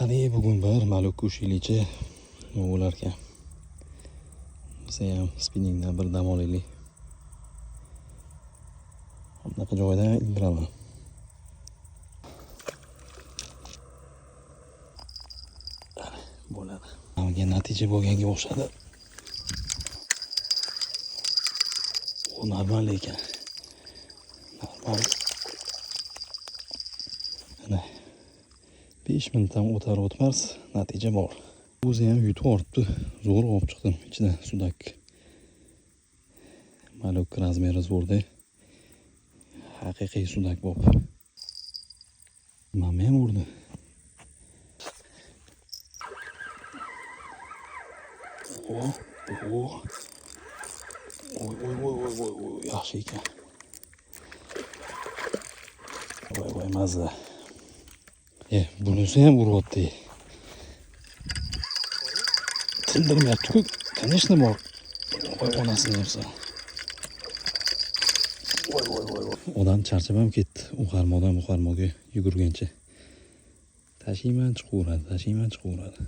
Qani, bugun bir малек ushlaylikchi, nima bo'larkan? Biz ham spinningdan bir dam olaylik. Bunaqa joydan ildiraman. Bo'ladi. Bunga natija bo'lganga o'xshadi. U normal ekan. Normal. Ana 5 minutdan o'tar o'tmas natija bor. O'zi ham yutib ortdi. Zo'r olib chiqdim ichidan sudak. Малек размер i zo'rda. Haqiqiy sudak bo'lib. Mana ham urdi. O, o. Oy oy oy oy oy oy, yaxshi ekan. Voy voy, mazza. Bunisi ham uryapti. Tindirmayapti-ku. Конечно, bor. Voy, onasini yebsa. Voy voy voy voy. Odam charchab ham ketdi. U qarmoqdan bu qarmoqga yugurgancha. Tashiyman, chiqaveradi, tashiyman, chiqaveradi.